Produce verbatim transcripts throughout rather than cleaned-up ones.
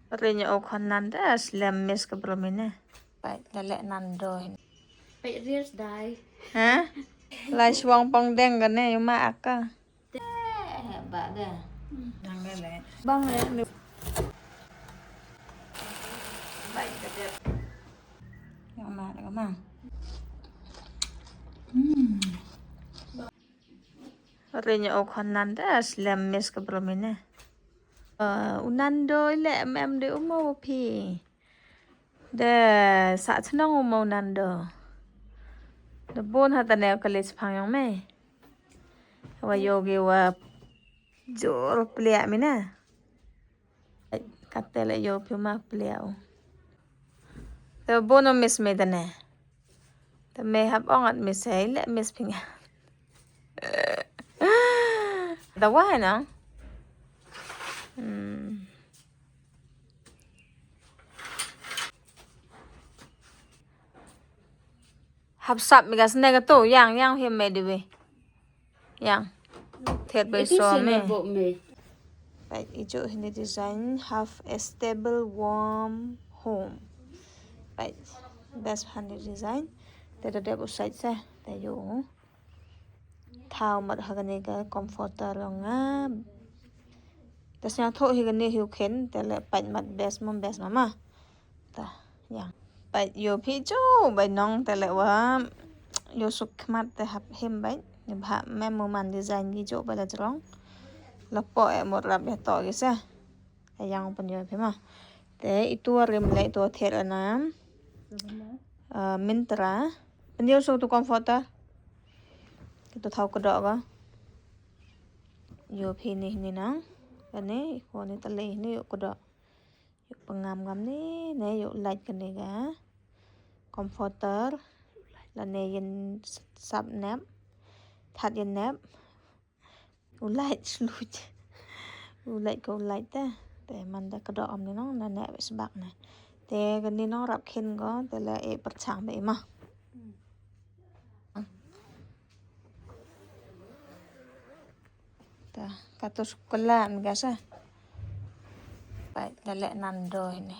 Ri ñu u khon nan da slem mis ka bro mine. Pai da le nan do hin. Pai rir dai. Ha? Lai shwang pong deng ka ne yu ma aka. Te ba da. Nang le le. Bang le. Bai ka dep. Yang ma da ka ma. Hmm. Ri ñu u khon nan da slem mis ka bro mine. U Nando i le em em de u mo phi. De sa chnong u mo Nando. De bon ha tane ka le chpang yong me. Wa yogi wa jor plia mina. Kate le yo phi ma plia u. De bon u mis me tane. Te me hap ong at mis hei le mis phi nga. Da wai na. Hmm. Hap sap mi ka sne ka tu yang yang hi me diwi. Yang. Thied bai so me. Bai i ju hini design have a stable warm home. Bai best hani design. Te da dep u sait se. Te yu. Thaw mat ha kane ka comforter nga. Te sñiaw thoh hi kane hi u khen te le pait mat best mom best mama. Ta, yang. Bai yo phi ju bai nong te le wa yo suk khmat te hap him bai. Ni bha mem mu man design gi ju bai la jrong. La po e mut rap ya to gi se. Te yang pun yo phi ma. Te itu rim le itu thied anam. Mintra. Pun yo suk tu comforter. Kitu thaw kedok ka. Yo phi ni ni nang. Kane ko ni tele ni yo kedok. Yu pengam ngam ni ne yu light kane ga comforter lane yin sap nep that yin nep u light sluj u light ko light te te man da kedok am ni nong na ne sbak ne te kane nong rap khin ko te le e perchang be ma. Ta, katu sekolah ni guys ah. Bai, da le Nando ini.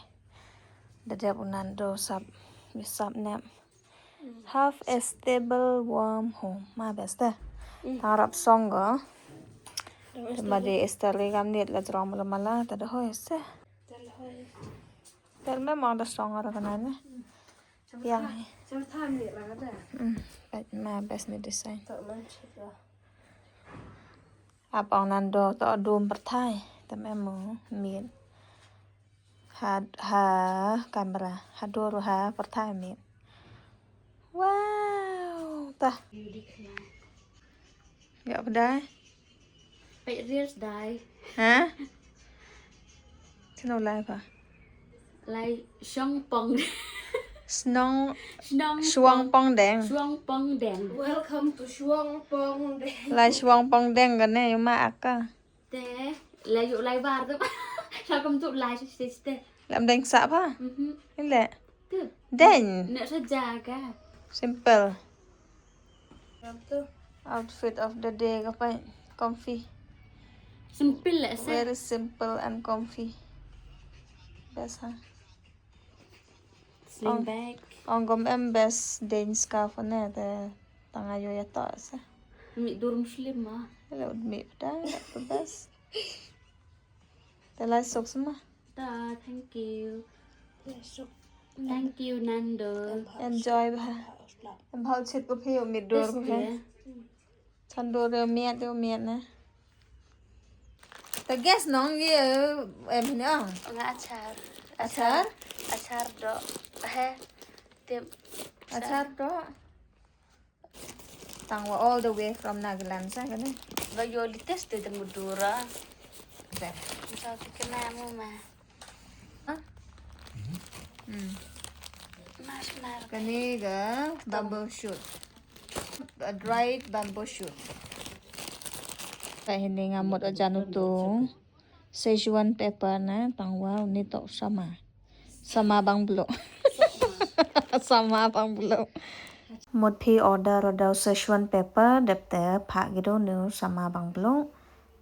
Da dep u Nando sap, bi sap nep. Have a stable, warm home. Ma best eh. Tang rap song go. Te ma di Esther ri kam nit la jrong mala mala, ta da hoi se. Ter me mong da song ara kana ne. Yang. Bai, ma best ni design. Ap ong Nando to dum perthai. Tem em mo miet. Ha ha kamera. Ha dur ha perthai miet. Wow, ta. Gak pedai. Pek reels dai. Ha? Sino lai pa? Lai shong pong. Snong Shnong shwang pong deng. Shwang pong deng. Welcome to Shwang Pong Deng. Lai shwang pong deng kane yu ma aka. Te lai yu lai bar tu. Welcome to lai siste. Lam deng sa pa? Mhm. Ile. Tu. Deng. Nak saja ka. Simple. Outfit of the day ka pa comfy. Simple lah sa. Very simple and comfy. Best ha. Sling bag. Ong gom em best dance scarf ne te tanga yo ya to sa. Mi dur muslim ma. Hello mi pda the best. Te lai sok sma. Ta, thank you. Thank you Nando. Enjoy bha. Em bhal chit ko phi mi dur ko phi. Chandur miat do miat na. Ta gas nong ye em ni ong. Nga achar. Achar? Achar do. He. Tip. Achar do. Tang wa all the way from Nagaland sa kane. Ba yo lites te de mudura. Sa. Sa te kena mu ma. Hmm. Kane ga bamboo shoot. A dried bamboo shoot. Ka hini nga mut ajan utu Szechuan pepper na tang wa uni tok sama. Sama bang blo. Sama bang blo. Mut phi order order Szechuan pepper dep te pha gido nu sama bang blo.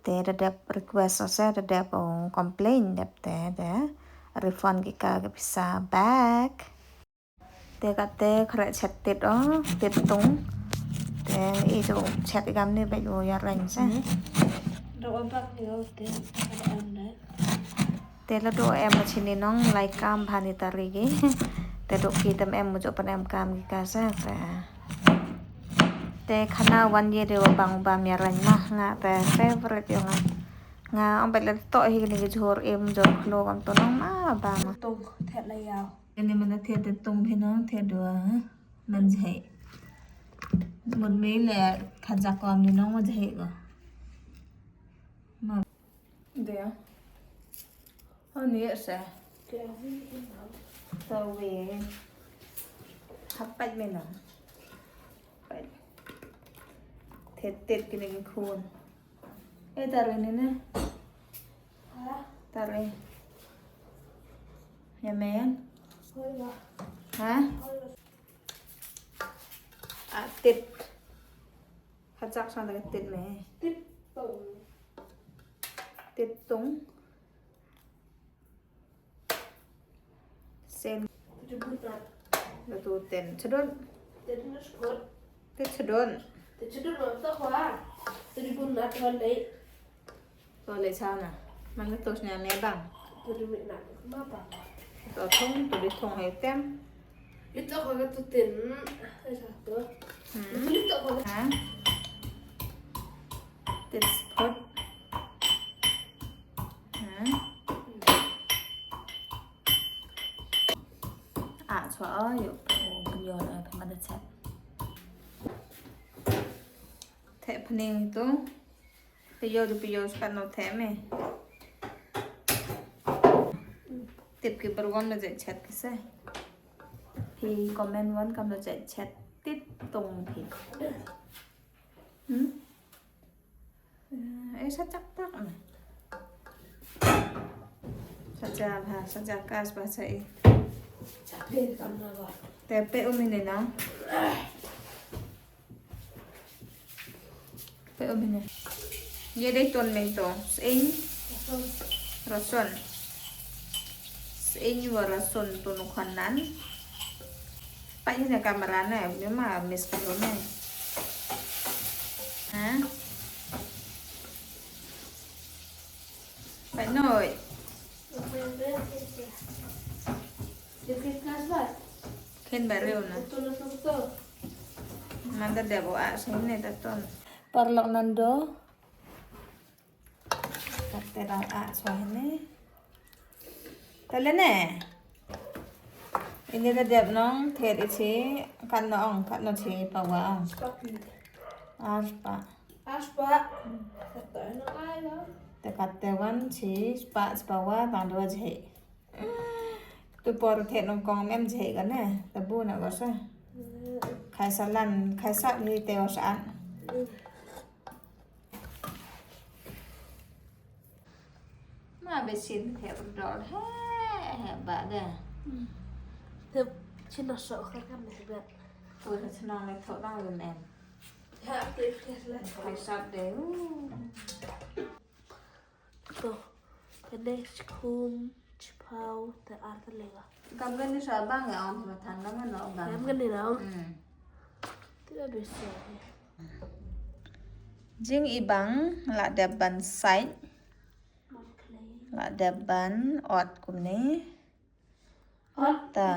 Te da dep request o se, da dep o complain, dep te da refund ki ka ki pisa back. Te kate khreh chet tit o, tit tung. Te i ju chet i kam ni bad u ïa reng se. Hmm. Doh o bak ni o te, doh em de. Te la doh em ma chini nong lai kam bha ni tari ki. Te doh ki tem em mu ju pan em kam ki ka se te. Te khana wan ye de wa bang bam ïa reng ma nga te favorite ïa nga. Nga ong bad la toh hi ni ki jhur im jhur khlo kam to nong ma ba ma. Tung thet la yaw. Ini mana thied te tung phi nong thied dua, ha? Man jahei. Mut me le kha jak ko ni nong ma jahei ko. Ma. Dia. Oh, ni ya sa. Tawi. Hapai me nong. Pai. Thied thied kini ki khun. Eh, tari ni ne. Ha? Tari. Ya men. Hola. Ha? Hola. Ah, tit. Hajak sang da tit me. Tit tung. Tit tung. Sen. Te jubun na. Latu ten chadon. Te jubun na chadon. Te chadon. Te chadon ma ta khwa. Te jubun na ta lei. To lei sa na. Man to sna me bang. Te jubun na ma bang. To thong, to di thong hai tem. Ito ko ka tu tin. Ai sa to. Hmm. Ito ko. Ha? Tin spot. Ha? Ah, chwa o, yo, o, yo, o, pha ma da chat. Te pning tu. Pio du pio spat no the me. Tip ki bar wan la jai chat ki se. Phi comment wan kam la jai chat tit tung phi. Hmm? Eh, sa chak tak me. Sa ja bha, sa ja kas bha sa i. Sa pe kam na ba. Te pe u mine na. Pe u mine. Ye dei ton me to. Sing. Rason. Sing wa rason to no khanan. Pa ni na kamera na, me ma miss ko ne. Ha? Pa noi. Ken ba reu na. Manda debo a sini ta ton. Parlok nando. Kate dang a swa hini. Tale ne. Ini da dep nong thied i chi, kat no ong, kat no chi pawa ong. Ar pa. Ar pa. Kate no ai lo. Te kate wan chi pa, chi pawa bang dua jahei. Tu por thied nong kong mem jahei kane. Tabu na ko sa. Khai sa lan, khai sa ni te o sa an. Ma be sin thep dol he he ba de. Thep chin no so kha kam ne ba. Ko na chnong le tho dang le men. Ha te ke la. Ko sat de. To. Kane chikhum chipau te ar te lenga. Kam kane sa bang ya ong ma than na ma no bang. Kam kane na ong. Hmm. Te ba be so. Jing i bang la dep ban sait. La dep ban ot kumne. Ot ta.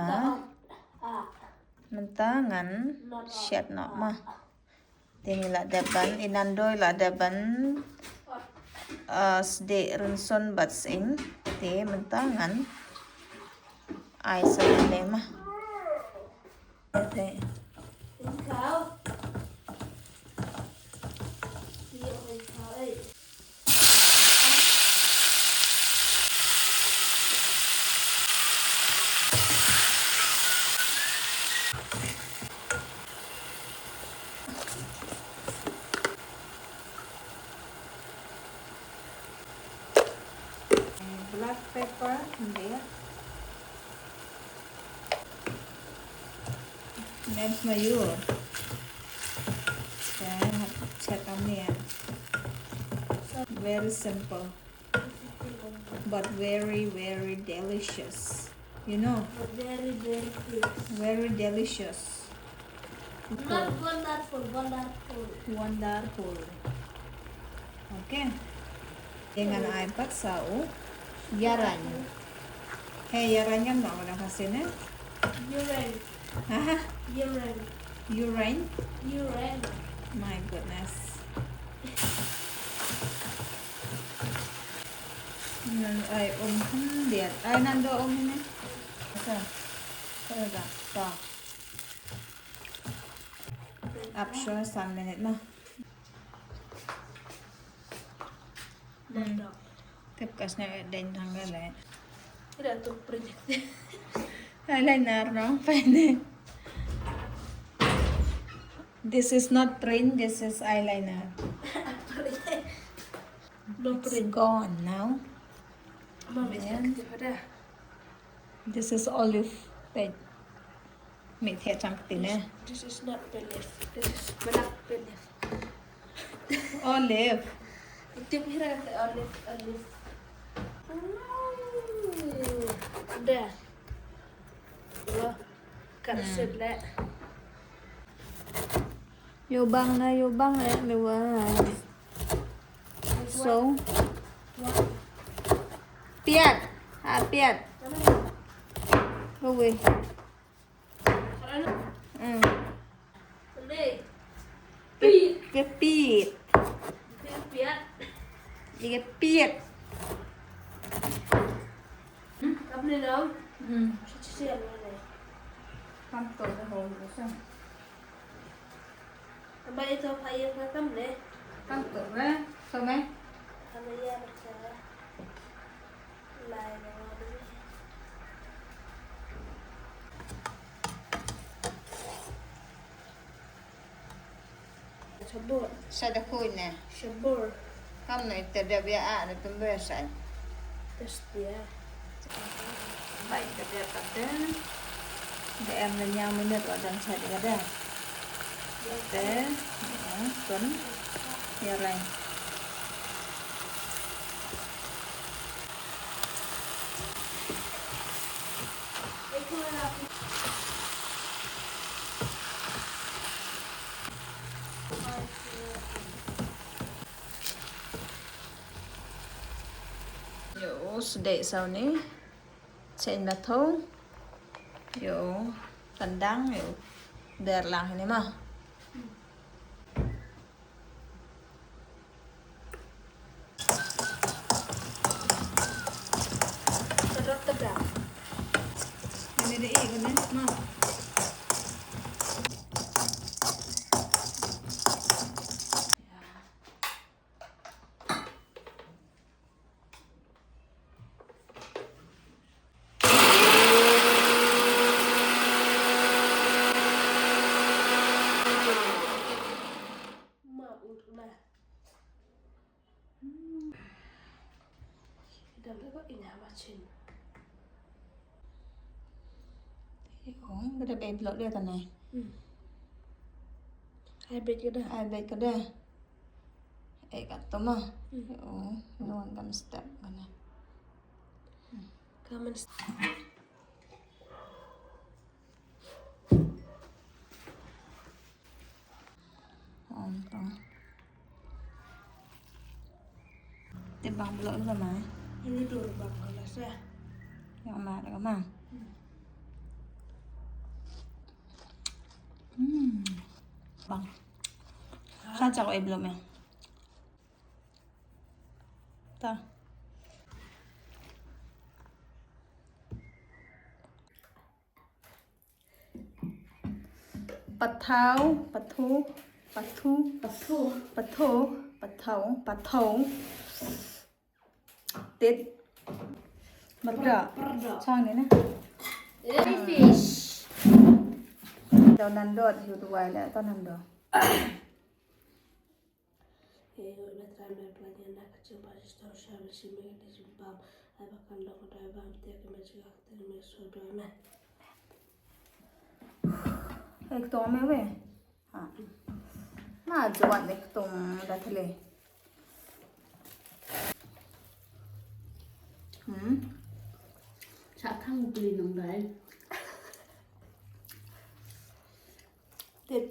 Mynta ngan shet noh ma. Te ngi la dep ban, i nando i la dep ban, uh, sdeh rynsun bad sying. Te mynta ngan ai sa ne ma. Te. Black pepper, hindi. Next na yu. Chet am ni ya. Very simple, but very, very delicious. You know, But very, very good. Very delicious. Not wonderful, wonderful. Wonderful. Okay. Ngan ai pat sa u Ïarain. Hey, Ïarain ngam noh ka dang Khasi ne? Ïarain. Haha. Ïarain. Ïarain. Ïarain. My goodness. Ngan ai um khyndiat. Ai nang do um ne. Sa. Sa da. Sa. Ap shuwa san minit ma. Nang do. Tip ka sne deng thang ka le. Ida tu print. Eyeliner no, fine. This is not print, this is eyeliner. No It's print. Gone now. Mom is Yeah. active ada. This is olive. Wait. Mih thiah chang kti ne. This is not belief. This is black belief. Olive. Tip hira kata olive, olive. Hmm. Dah. Wah. Kat Hmm. Sud le. Ïoh bang na, ïoh bang eh, le wa. So. Piat. Ah, piat. Go away. Mm. Ke piat. Ke piat. Mm. Kam to the whole person. Kam to, eh? So me? Shabur. Sa da khuid ne. Shabur. Kam ne te da bia a da tum bia sa. Test dia. Bai te da ka te. Da em na nyam minit wa dang sa da da. Te, ya, kun. Ya rai. Ïoh sdei saw ni. Seiñ ba thong. Ïoh tandang ïoh. Ber lang ni ma. Ini deh, ini ma. Ong, ka da bei bloh dia tanai. Ai bet ka da. Ai bet ka da. Eh, ka to ma. Ong, no one kam step kana. Come and step. Ong to. Te bang bloh ka ma. Ini tu bang kalau sa. Yang ma ka ma. Hmm. Bang. Sa chak ai bloh me. Ta. Pathaw, pathu, pathu, pathu, pathu, pathaw, pathaw. Tit. Myrda. Myrda. Chang ni na. Fish. Daw nan dot yu duwai le ta nan do. Ek to me we. Ha. Ma jwat ek to da thele. Hmm. Sa khang pli nang dai. Tit.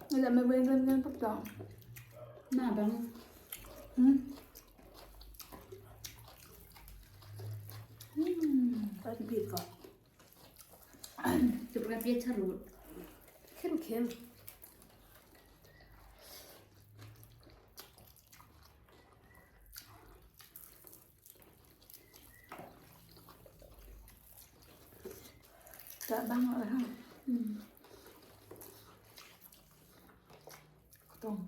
Ngi la me wen wen wen pok tong. Na bang. Hmm. Hmm. Pat pi ko. Chụp cái phía chả lụt. Khen khen. Chả băng rồi ha. Ừ. Không.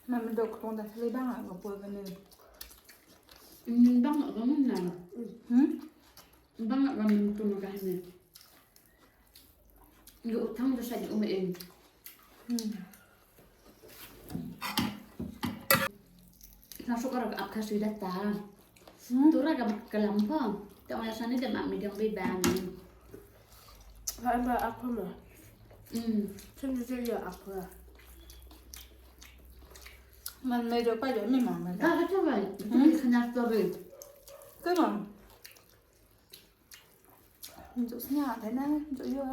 Mama dok kong da sele bang ah, ka poi kane. Hmm, bang ah ka mun na. Hmm? Bang ah ka mun tu ma ka hane. Ngi utang da sa ngi um in. Hmm. Nang sukar ka ap ka sui da ta. Hmm? Tura ka, ka lam pho. Ta ong ya sani da ma mi dong bi bang. Ba ba ap pho ma. Hmm. Sini je ya ap pho. Man me jo pa jo mi ma ma. Ka ka cha ba. Hmm? Ka na story. Ka ma. Njuk snya te na, njuk yo.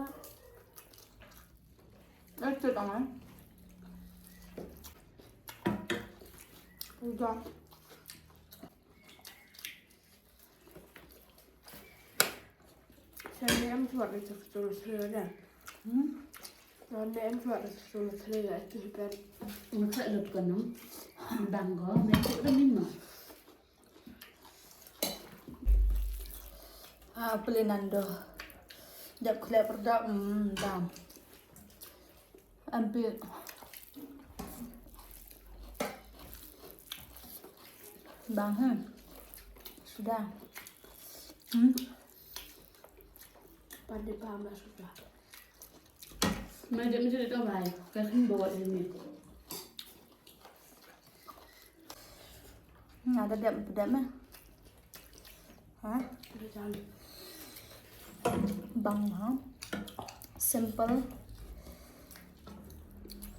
Ai tu tong ai. Udah. Sen em tuat ni tu tu tu ya. Hmm? Sen em tuat ni tu tu tu ya tu hiper. Ngi khleh lut ka nong. Bang ko, me tu da min ma. Ah, pele nando. Dap khleh pyrda, mm, dam. Ampi. Bang, hmm. Sudah. Hmm. Pande paham lah sudah. Mai dep mesti dep bai. Ka khun bawat ni. Nga da dep, dep meh. Ha? Bang ha. Simple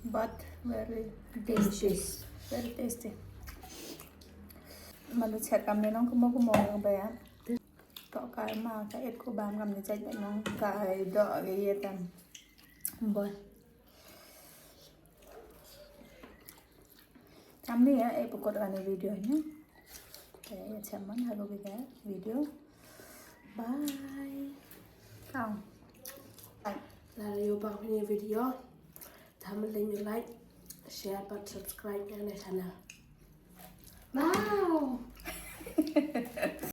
but very tasty. Very tasty. Malu chet kam ne nong kumo kumo nong ba ya. To ka ma ka et ko bam kam ne chet nong ka do ye tam. Boy. Tam ni ya, eh, pukot kane video ni. Okay, ya chaman ha ko video. Bye. Kau. Bye. Lada ïoh ba kane video, tam lei like, share bad subscribe ïa kane channel. Wow.